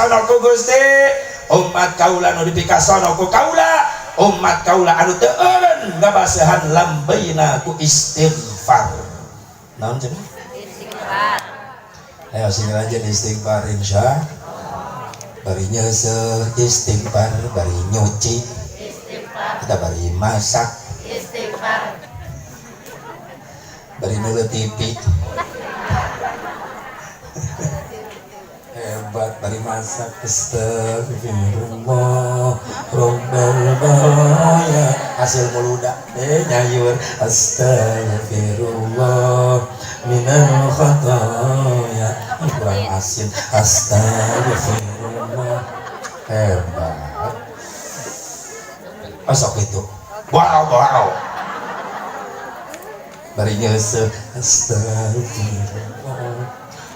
dipikasono ku Gusti, umat kaula nu dipikasono ku kaula, umat kaula anu teu eureun ngabasehan lambeina ku istighfar. Naon cenah? Istighfar. Ayo sing rajin istighfar insya. Bari nyeuseuh istighfar, bari nyuci Istighfar. Kita bari masak Istighfar. Bari nuleu TV hebat, bari masak astagfirullah rabbal baraya, hasil muluda nyayur astagfirullah minal khataya, kurang asin astagfirullah. Hebat, masuk itu boro-boro bari nyeuseuh astagfirullah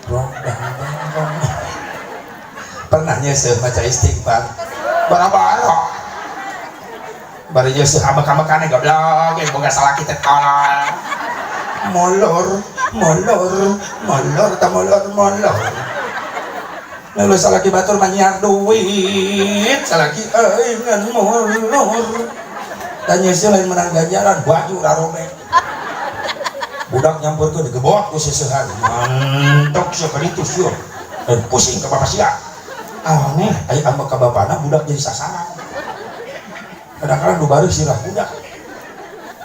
rabbal baraya. Pernah nyeuseuh maca istighfar boro-boro bari nyeuseuh ambek-ambekane goblok yang boga salaki teh tolol molor molor molor ta molor molor. Lalu salaki batur mah nyiar duit, salaki euy ngan molor. Dan nyeuseuh lain menang ganjaran, baju rarobek. Budak nyamperkeun digebot ku seuseuhan. Mantok sia ka ditu sia. Dan pusing ka bapak sia. Aneh, aya ambek ka bapana budak jadi sasaran. Kadang-kadang nu baru sirah budak.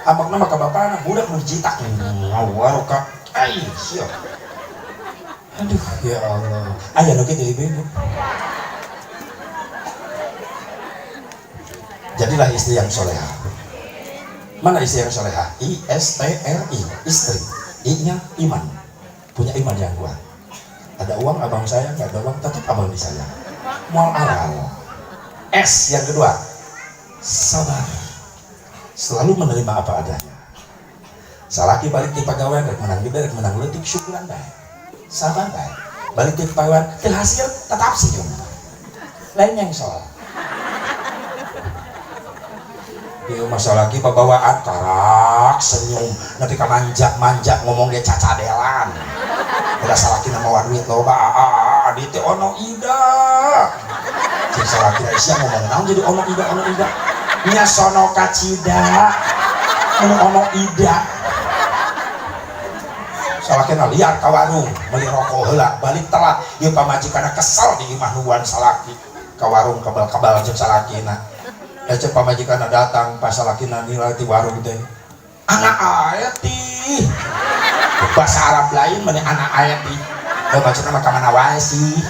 Ambekna mah ka bapana, budak nu dijitak. Ngawar ka ai sia. Aduh, ya Allah. Aya nu kitu ibu-ibu. Jadilah istri yang soleha. Mana istri yang soleha? I S T R I, istri. I-nya iman. Punya iman yang kuat. Ada uang abang sayang, nggak ada uang tetap abang disayang. Mual aral. S yang kedua, sabar. Selalu menerima apa adanya. Salaki balik di pagawean, rek menang gede, rek menang leutik, syukuran bae. Sabar bae. Balik di pagawean, teu hasil tetap senyum. Lain yang soal. Ieu masalah lagi babawaan karak senyum nepi ka manja-manja ngomong ge cacadelan. Udah salaki na mawa duit loba, ah di teh ono ida. Cek salaki na sia ngomong naon jadi ono ida ono ida. Nya sono kacida. Mun ono ida. Salaki na liar ka warung meuli rokok heula balik telat. Ieu pamajikanna kesel di imah nungguan salaki. Ka warung kebal-kebal jeung salakina. Cek pamajikanna datang pas salakina nilai ti warung teh. Anak ayati. Bahasa Arab lain meni anak ayati. Maksudna mah ka mana wae sih.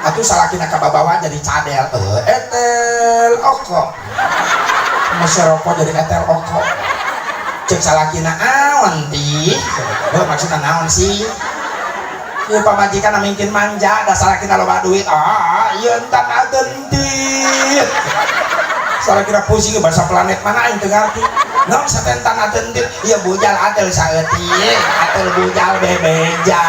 Atuh salakina ka babawa jadi cadel. Etel oko. Masa rokok jadi etel oko. Cek salakina aon ti. Maksudna naon sih? Ieu pamajikanna mungkin manja da salakina loba duit. Ah, ieu entan atentit. Salakina pusing bahasa planet mana aing teu ngarti. Naon satentan atentit? Ieu bujal atel saeutik, atel bujal bebeja.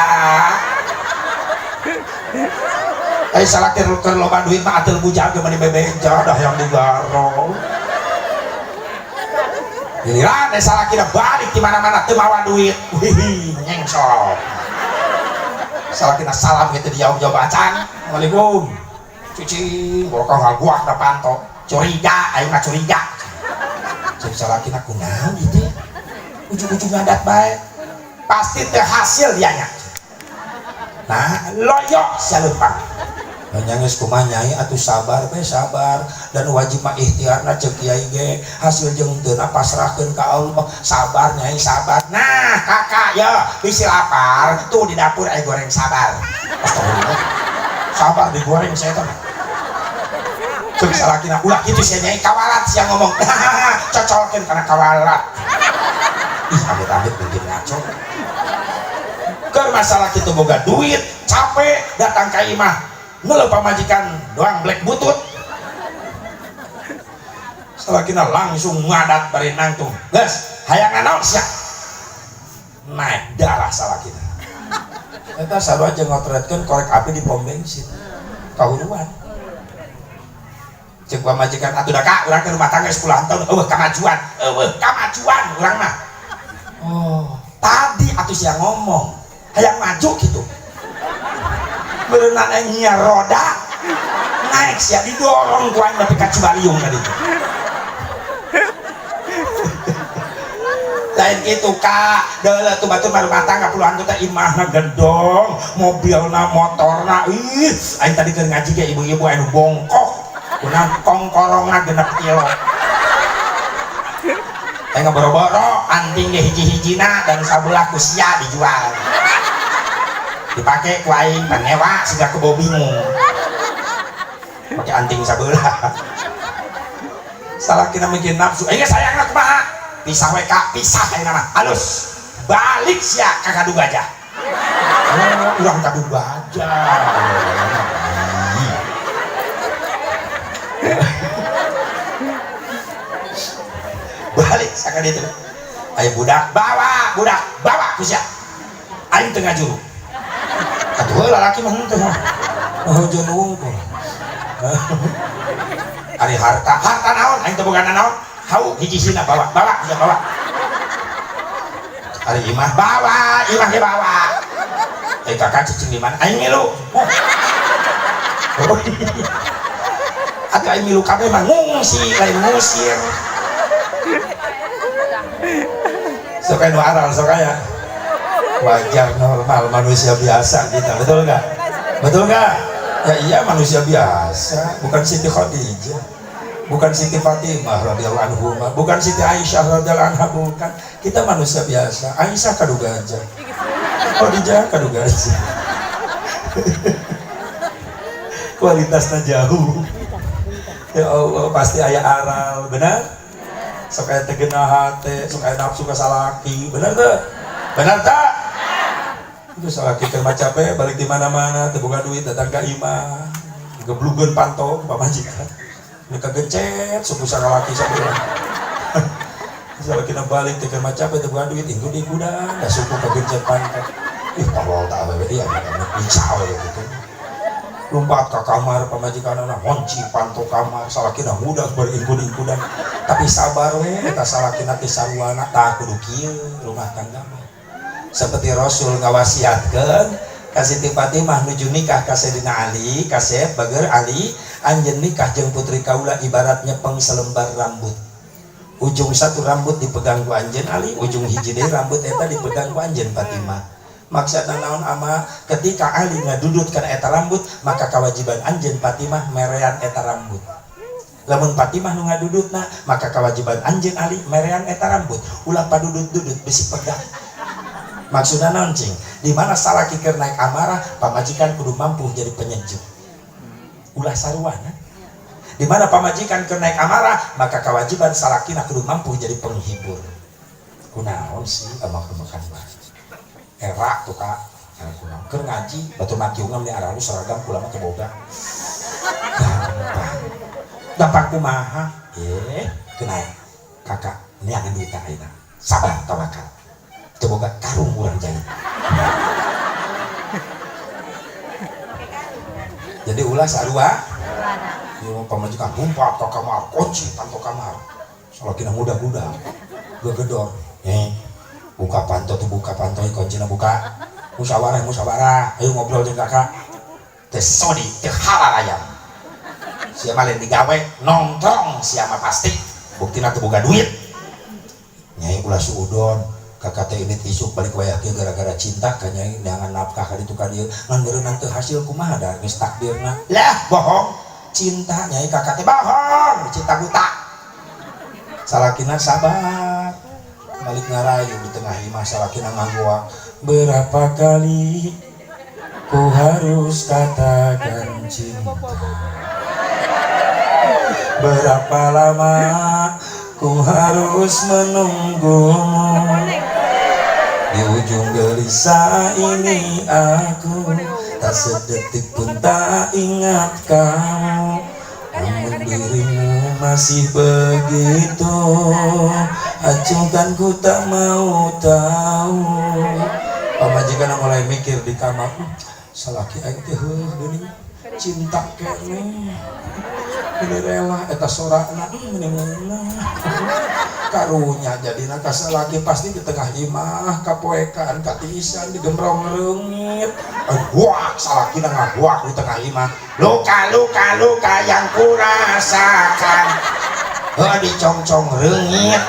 Salakina keur loba duit mah atel bujal ge mani bebeja dah yang digaro. Giliran salakina balik di mana-mana teu mawa duit. Wih, nyengsor. Salakina salam gitu dijawab-jawab acan. Assalamualaikum. Cuci, borokong ngaguak da panto. Curiga, aing mah curiga. Cek salakina kunaon ieu teh? Ujug-ujug ngadat bae. Pasti teu hasil dianya. Nah, loyok sia leumpang. Nyanges kumaha nyai atuh sabar be sabar dan wajib mah ikhtiarna cek kiai ge hasil jeung teu na pasrahkeun ka Allah. Sabar nyai sabar. Nah, kakak ya bisi lapar tuh di dapur aya goreng sabar. Astagfirullah. Sabar digoreng saya teh. Cek salakina ulah kitu sia nyai kawalat sia ngomong. Cocolkeun kana kawalat. Ih, amit-amit mungkin ngaco. Keur masalah kitu boga duit, capek datang ka imah. Ngeuleuh pamajikan doang black butut. Salakina langsung ngadat bari nangtung. Geus, hayang naon sia? Naik darah salakina. Eta sarua jeung ngotretkeun korek api di pom bensin. Kahuruan. Cek pamajikan atuh da ka urang ke rumah tangga 10 tahun eueuh kamajuan, eueuh kamajuan urang mah. Oh, tadi atuh sia ngomong hayang maju gitu. Berenang nyiar roda. Naik sia didorong ku aing nepi ka Cibaliung tadi. Lain gitu kak, deuleu tuh batur mah rumah tangga puluhan juta imahna gedong, mobilna, motorna, ih, aing tadi keur ngaji ge ibu-ibu anu bongkok, kunaon kongkorongna 6 kilo. Aing boro-boro anting ge hiji-hijina dan sabelah ku sia dijual. Dipake ku aing pangewa siga kebo bingung. Pake anting sabelah. Salakina mikir nafsu, aing sayangna kumaha? Pisah we kak, pisah ayeuna mah. Halus. Balik sia ka kadu gajah. Oh, urang kadu gajah. Balik saka ditu. Ayo budak bawa, budak bawa ku sia. Aing teu ngajuru. Atuh heula lalaki mah henteu. Heujeun wungkul. Ari harta, harta naon? Aing teu boga naon. Hau hiji sina bawa, bawa, bisa bawa. Ari imah bawa, imah ge bawa. Kakak cicing di mana? Aing milu. Oh. Atuh aing milu kabeh mah ngungsi, lain ngusir. Sok anu aral sok aya. Wajar normal manusia biasa kita, betul enggak? Betul enggak? Ya iya manusia biasa, bukan Siti Khadijah. Bukan Siti Fatimah radhiyallahu anha, bukan Siti Aisyah radhiyallahu anha, bukan. Kita manusia biasa. Aisyah kadu gajah. Khadijah kadu gajah. Kualitasnya jauh. Ya Allah, pasti aya aral, benar? Sok aya teu geunah hate, sok aya nafsu ka salaki, benar teu? Benar tak? Itu salaki teh mah capek, balik di mana-mana, teu boga duit, datang ka imah, digeblugeun panto pamajikan. Mereka gencet, suku sakalaki sabulan. Salakina balik, teu keur capek, teu boga duit, inggu di kuda, da suku kagencet panto. Ih, tolol tak awewe ieu, bisa awewe gitu. Lompat ke kamar pamajikanana, ngonci panto kamar, salakina muda beringkun-ingkudan. Tapi sabar we, eta salakina teh saruana, tah kudu kieu rumah tangga mah. Seperti Rasul ngawasiatkeun ka Siti Fatimah nuju nikah ka Sayyidina Ali, kasep bager Ali, anjeun nikah jeung putri kaula ibarat nyepeng selembar rambut. Ujung satu rambut dipegang ku anjeun Ali, ujung hiji deui rambut eta dipegang ku anjeun Fatimah. Maksudna naon ama? Ketika Ali ngadudut kana eta rambut, maka kewajiban anjeun Fatimah merean eta rambut. Lamun Fatimah nu ngadudutna, maka kewajiban anjeun Ali merean eta rambut. Ulah padudut-dudut bisi pegang. Maksudna naon cing? Di mana salaki keur naik amarah, pamajikan kudu mampu jadi penyejuk. Ulah saruana. Di mana pamajikan keur naik amarah, maka kewajiban salakina kudu mampu jadi penghibur. Kunaon sih amak-amakan bae. Era tuh kak, kunaon keur ngaji, batur makiungan di arah lu seragam kula mah teu boga. Gampang. Gampang kumaha? Kena kakak neangan duit ayeuna. Sabar tawakal. Teu boga karung urang jahit. Jadi ulah sarua. Ieu pamajikan lompat ka kamar, kunci panto kamar. Salakina muda-muda. Gegedor. Buka panto tuh buka panto kuncina buka. Musyawarah musyawarah, ayo ngobrol jeung kakak. Teh sodi teh halal ayam. Sia mah lain digawe nongkrong sia mah pasti. Buktina teu boga duit. Nyai ulah suudon. Kakak teh ini isuk balik wayah kieu gara-gara cinta ka nyai neangan nafkah ka ditu ka dieu ngan meureunang teu hasil kumaha da geus takdirna. Lah bohong. Cinta nyai kakak teh bohong, cinta buta. Salakina sabar. Balik ngarayu di tengah imah salakina nganggoa. Berapa kali ku harus katakan cinta? Berapa lama ku harus menunggumu? Di ujung gelisah ini aku tak sedetik pun tak ingat kamu. Namun dirimu masih begitu acuhkan, ku tak mau tahu. Pamajikan mulai mikir di kamar, salaki aing teh heuh geuning cinta keneh. Ini rela eta sorana meni meunah. Karunya jadina ka salaki pasti di tengah imah kapoekan katiisan digembrong reungit. Guak salakina ngaguak di tengah imah. Luka luka luka yang kurasakan. Heuh dicongcong reungit.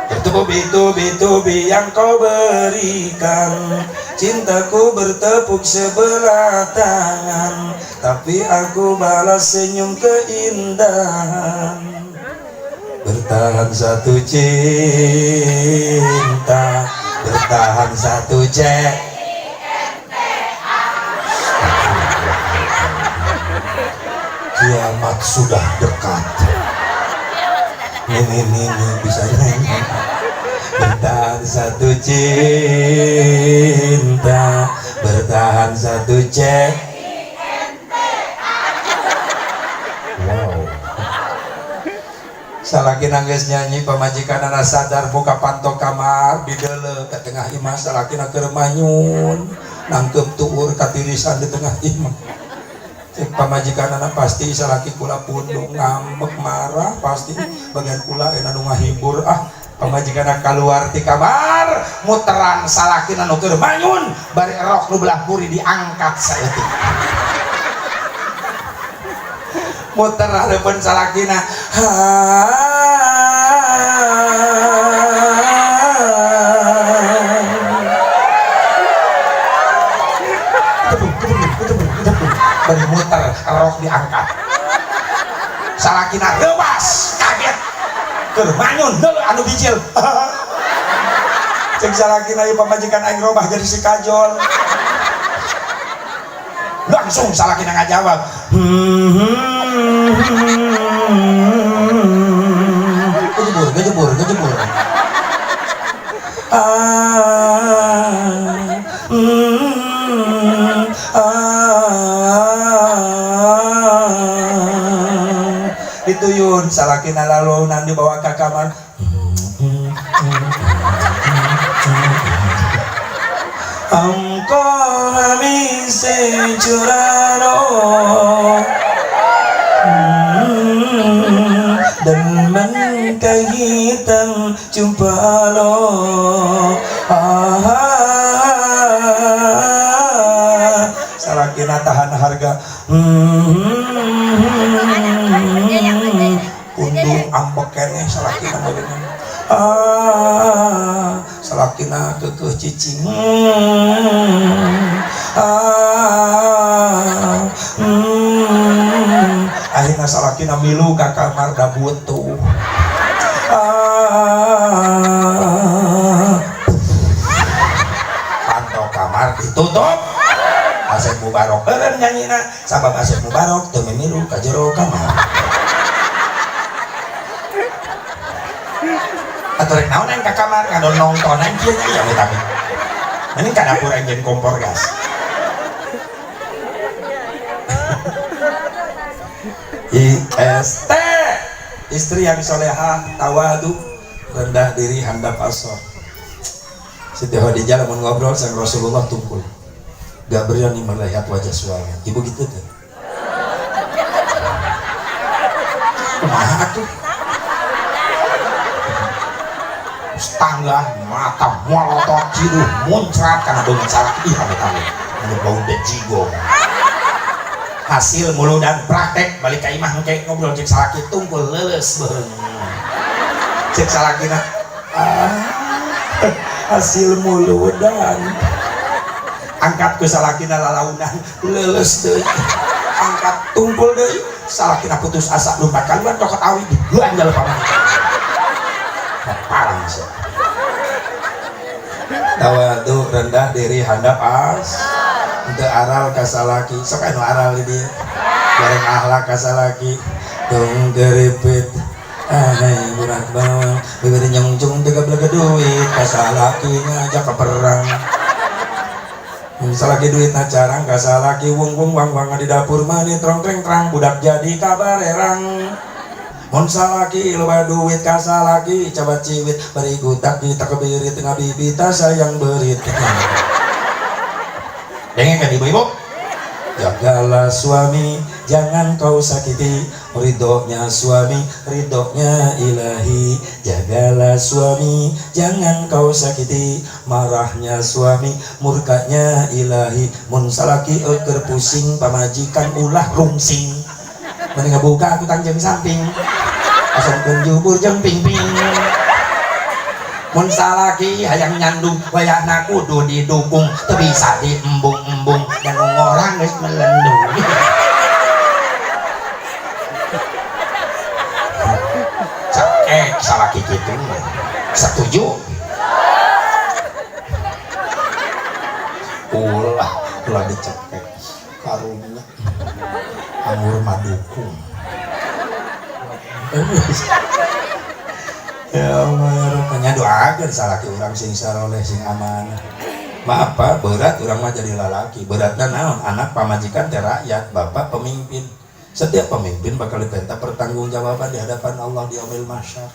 Bertubi-tubi-tubi yang kau berikan, cintaku bertepuk sebelah tangan, tapi aku balas senyum keindahan. Bertahan satu cinta, bertahan satu C. Kiamat sudah dekat. Ini bisa nyanyi. Bertahan satu cinta, bertahan satu C. Wow. Salaki nangis nyanyi pamajikan anak sadar buka panto kamar dideuleu ke tengah imah salakina keur manyun nangkep tuur katirisan di tengah imah. Cek pamajikan anak pasti salaki kula pundung ngambek marah pasti bagian kula enak nu ngahibur ah pamajikan anak keluar ti kamar muteran salakina nu keur manyun bari erok nu belah buri diangkat saeutik muter hareupeun salakina bari muter rok diangkat salakina reuas kaget keur manyun deuleu anu bijil cek salakina ieu pamajikan aing robah jadi si kajol langsung salakina ngajawab kejebur kejebur kejebur dituyun salakina lalaunan dibawa ke kamar हमको हमी से चुरा लो dan man कहीं तुम छुपा लो salakina tahan harga pundung ambek keneh salakina meureun salakina keukeuh cicing akhirna salakina milu ka kamar da butuh panto kamar ditutup Asep Mubarok eureun nyanyina sabab Asep Mubarok teu mimilu ka jero kamar atuh rek naon aing ka kamar ngadon nonton aing kieu nya ya amit-amit mending ka dapur aing jeung kompor gas IST istri yang soleha tawadu rendah diri handap asor. Siti Khadijah lamun ngobrol sang Rasulullah tungkul gak berani melihat wajah suami. Ibu gitu tuh kumaha tuh setangga mata molotot ciduh muncrat karena beungeut salaki ih amit-amit anu bau bejigo hasil mulu dan praktek balik ka imah engke ngobrol jeung salaki tungkul leuleus beuheung cek salakina hasil mulu dan angkat ku salakina lalaunan leuleus deui angkat tungkul deui salakina putus asa lumpat kaluar cokot awi diganjal pamajikan parang sia tawadu rendah diri handap as teu aral ka salaki sok anu aral di dieu bareng akhlak ka salaki tong gerepet ahai budak bawang bibir nyongcung teu gableg duit ka salaki ngajak ka perang salaki duit na carang ka salaki wung wung wang wang di dapur mani trong treng trang budak jadi kabarerang mun salaki loba duit ka salaki coba ciwit bari gutak kita kebirit ngabibita sayang berit dengen kan ibu-ibu jagalah suami jangan kau sakiti Ridhonya suami, ridhonya ilahi. Jagalah suami, jangan kau sakiti. Marahnya suami, murkanya ilahi. Mun salaki eukeur pusing, pamajikan ulah rungsing. Mending ngabuka kutang jeung samping, asongkeun jubur jeung pingping. Mun salaki hayang nyandung, wayahna kudu didukung. Teu bisa diembung-embung, dan ngorang geus melendung. Cekek salaki kitu mah. Setuju? Ulah, ulah dicekek. Karunya anggur madukung. Ya Allah ya Rabbana, doakeun salaki urang sing saroleh sing amanah. Maaf Pak, berat urang mah jadi lalaki. Beratna naon? Anak pamajikan teh rakyat, bapak pemimpin. Setiap pemimpin bakal dipenta pertanggungjawaban di hadapan Allah di yaumil mahsyar.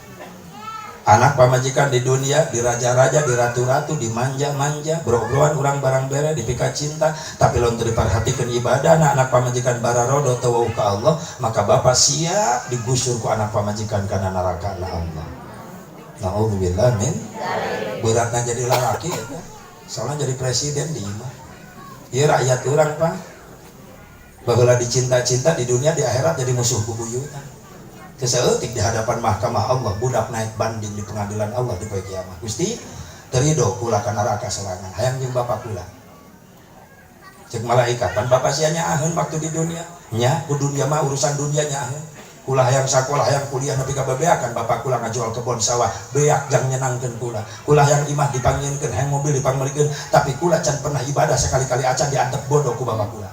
Anak pamajikan di dunia, di raja-raja, di ratu-ratu, dimanja-manja, bro-broan urang barang bere, dipika cinta, tapi lamun teu diperhatikeun ibadah, anak pamajikan bararodo teu wauh ka Allah, maka bapak siap digusur ku anak pamajikan kana neraka na Allah. Nauzubillah min. Beratna jadi lalaki eta. Soalnya jadi presiden di imah. Ieu rakyat urang Pak. Baheula dicinta-cinta di dunia, di akhirat jadi musuh bubuyutan. Seeutik di hadapan mahkamah Allah, budak naik banding di pengadilan Allah di poe kiamat. Gusti, terido kula ka neraka sorangan, hayang jeung bapak kula. Cek malaikat, pan bapak sia nyaaheun waktu di dunia. Nya, ku dunia mah urusan dunia nyaaheun. Kula hayang sakola, hayang kuliah nepi ka bebeakan, bapak kula ngajual kebon sawah, beak jang nyenangkeun kula. Kula hayang imah dipanggieunkeun, hayang mobil dipangmeulikeun, tapi kula can pernah ibadah sekali-kali acan diantep bodoh ku bapak kula.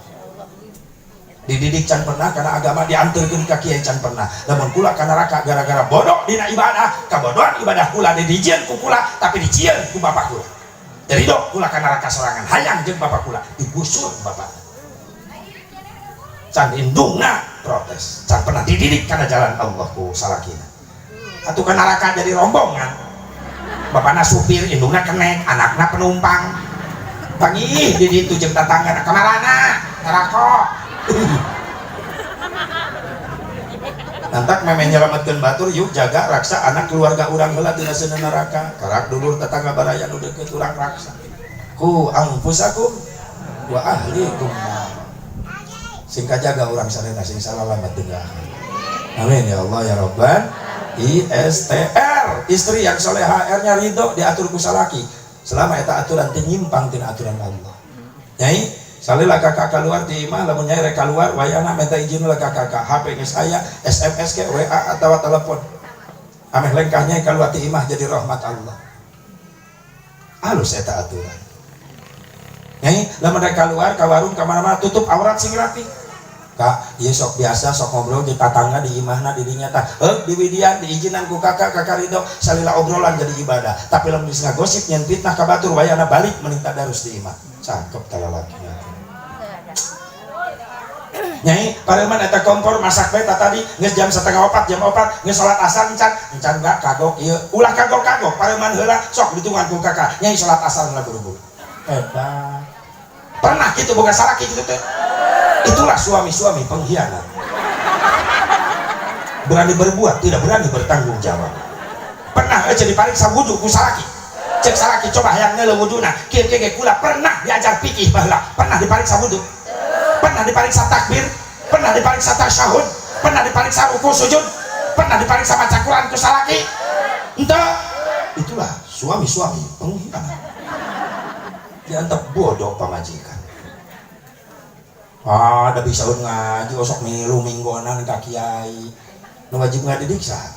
Dididik can pernah karena agama diantarkeun ka kiai can pernah. Lamun kula ka neraka gara-gara bodoh dina ibadah, kabodohan ibadah kula didijieun ku kula tapi dijieun ku bapak kula. Terido kula ka neraka sorangan, hayang jeung bapak kula, digusur bapak. Can indungna protes, can pernah dididik karena jalan Allah ku salakina. Atuh ka neraka jadi rombongan. Bapakna supir, indungna kenek, anakna penumpang. Pangih di ditu jeung tatanggana kamarana, neraka. Nantak memeh nyelametkeun batur yuk jaga raksa anak keluarga urang heula tina seuneu neraka. Karak dulur tetangga baraya nu deukeut urang raksa. Ku anfusakum wa ahlikum nar. Sing kajaga urang sarena sing salalamet dunya akhirat. Amin ya Allah ya Rabban. ISTR, istri yang soleha, R-nya ridho diatur ku salaki. Selama eta aturan teu nyimpang tina aturan Allah. Nyai, salila kakak keluar di imah, lamun nyai rek keluar wayahna minta izin lah ka kakak. HP geus aya, SMS ke WA atawa telepon. Ameh lengkah nyai keluar di imah jadi rahmat Allah. Halus eta aturan. Nyai, lamun rek keluar ka warung ka mana-mana tutup aurat sing rapi. Kak, ieu sok biasa sok ngobrol di tatangga di imahna di dinya tah. Heuk diwidian diizinan ku kakak, kakak ridho salila obrolan jadi ibadah. Tapi lamun geus ngagosip nyen fitnah ka batur wayahna balik mending tadarus di imah. Cakep tah lalaki. Nyai, pareman eta kompor masak bae tadi geus jam setengah opat, jam opat geus salat asar encan, encan enggak kagok ieu. Ulah kagok-kagok, pareman heula sok ditungan ku kakak. Nyai salat asar heula buru-buru. Hebat. Pernah kitu boga salaki kitu teh. Itulah suami-suami pengkhianat. Berani berbuat, tidak berani bertanggung jawab. Pernah aja dipariksa wudu ku salaki. Cek salaki coba hayang neuleuh wuduna. Kieu kieu kula pernah diajar fikih baheula, pernah dipariksa wudu. Pernah dipariksa takbir, pernah dipariksa tasyahud, pernah dipariksa ruku sujud, pernah dipariksa maca Quran ku salaki. Entah. Itulah suami-suami pengkhianat. Diantep bodoh pamajikan. Ah, da bisa ngaji osok milu minggonan ka kiai. Nu wajib ngadidik saha?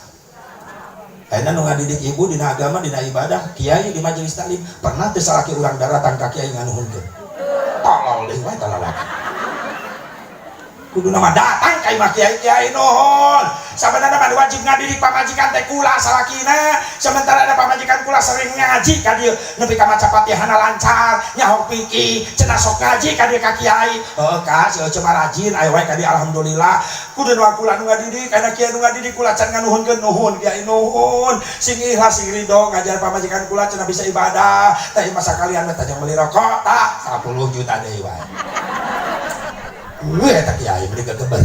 Ayeuna nu ngadidik ibu dina agama dina ibadah, kiai di majelis taklim, pernah teu salaki urang daratang ka kiai nganuhunkeun. Tolol deui wae tah lalaki. Kudu nama datang ka imah kiai, kiai nuhun. Sabenerna mah wajib ngadidik pamajikan teh kula salakina, sementara ada pamajikan kula sering ngaji ka dieu nepi ka maca Fatihahna lancar, nyaho fikih, cenah sok ngaji ka dieu ka kiai. Heuh ka si Ece mah rajin aya wae ka dieu alhamdulillah. Kudu nu kula nu ngadidik, kana kiai nu ngadidik kula can nganuhunkeun nuhun kiai nuhun. Sing ikhlas sing ridho ngajar pamajikan kula cenah bisa ibadah. Tah ieu mah sakalian we tah jang meuli rokok tah 10 juta deui wae. Wih, eta kiai beli gegeber.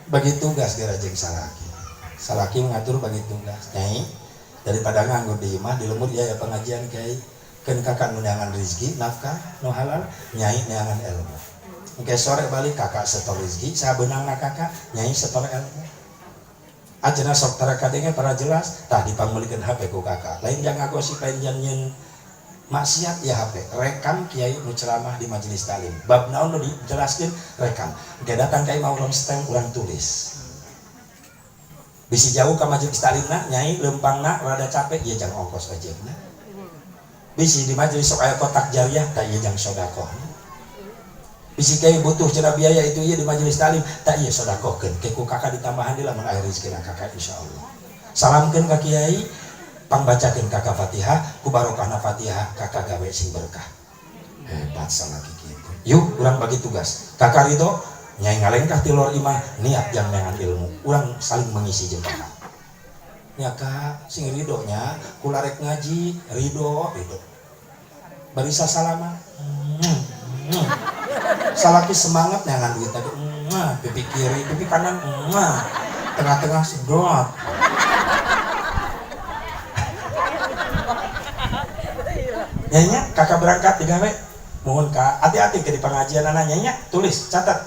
Bagi tugas geura jeung salaki. Salaki ngatur bagi tugas. Nyai, daripada nganggur di imah di lembur ya pengajian kiai. Keun kakak neangan rezeki nafkah nu halal, nyai neangan ilmu. Engke sore balik kakak setor rezeki, sabeunangna kakak, nyai setor ilmu. Ajeuna sok tara kadenge para jelas, tah dipangmeulikeun HP ku kakak. Lain jang ngagosip, lain jang nyeun maksiat ya HP. Rekam kiai nu ceramah di majelis taklim. Bab naon nu dijelaskeun rekam. Engke datang ka imah urang setel, urang tulis. Bisi jauh ka majelis taklimna, nyai leumpangna rada capek, ieu jang ongkos ojekna. Bisi di majelis sok aya kotak jariah, tah ieu jang sedekahna. Bisi kiai butuh cenah biaya itu ieu di majelis taklim, tah ieu sedekahkeun. Ke ku kakak ditambahan di lamun aya rezekina kakak insyaallah. Salamkeun ka kiai, pangbacakeun kakak Fatihah, ku barokahna Fatihah kakak gawe sing berkah. Hebat salaki kitu. Yuk urang bagi tugas. Kakak ridho nyai ngalengkah ti luar imah niat jang neangan ilmu. Urang saling mengisi jeung kakak. Nya kak sing ridho nya kula rek ngaji ridho ridho. Bari sasalaman. Salaki semangat neangan duit tadi. Pipi kiri, pipi kanan, tengah-tengah sedot. Nyanya kakak berangkat digawe. Mohon kak, hati-hati ke di pengajian anak nyanya, tulis, catat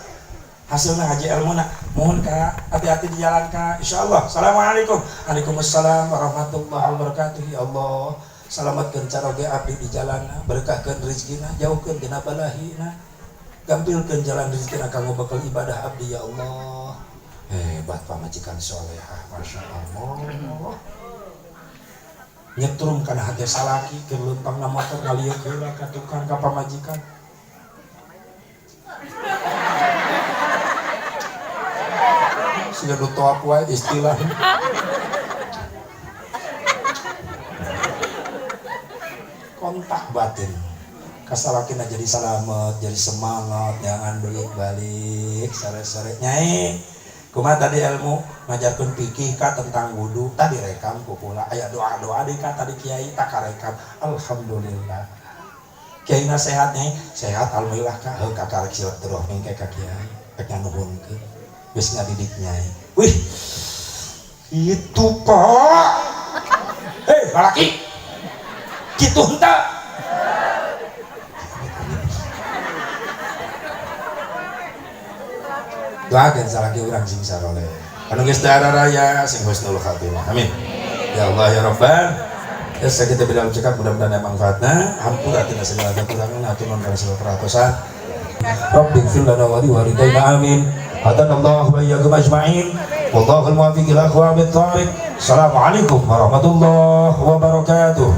hasilnya ngaji ilmu nak. Mohon kak, hati-hati di jalan kak. Insyaallah. Assalamualaikum. Waalaikumsalam warahmatullahi wabarakatuh. Ya Allah, selamatkeun caroge abdi di jalan, berkahkeun rezekina, jauhkeun tina balahina, gampilkeun jalan rezekina kanggo bekal ibadah abdi ya Allah. Hebat pamajikan solehah, masya Allah. Nyetrum kana hati salaki keur leumpangna motor ngalieu heula ka tukang ka pamajikan. Siga nu toap wae istilah. Kontak batin. Kasalakina jadi salamet, jadi semangat, jangan duit balik sore-sore. Nyai, kumaha tadi ilmu ngajarkeun fikih ka tentang wudu, tadi rekam ku kula. Aya doa-doa deui ka tadi kiai tak karekam. Alhamdulillah. Kiai na sehat nyai, sehat alhamdulillah ka. Heuh kakarek silaturahmi ke ka kiai, rek nganuhunkeun. Geus ngadidik nyai. Wih. Itu Pak. Hei, lalaki. Kitu henteu. Doakeun salaki urang sing saroleh. Anu geus raya sing husnul khatimah. Amin. Ya Allah ya Rabban. Ya kita beda cekap mudah-mudahan ada manfaatna. Hampura tina segala kekurangan hatur nuhun kana segala perhatosan. Rabbighfir lana wa liwalidayna amin. Hadanallahu wa iyyakum ajmain. Wallahul muwaffiq ila aqwamit thariq. Assalamualaikum warahmatullahi wabarakatuh.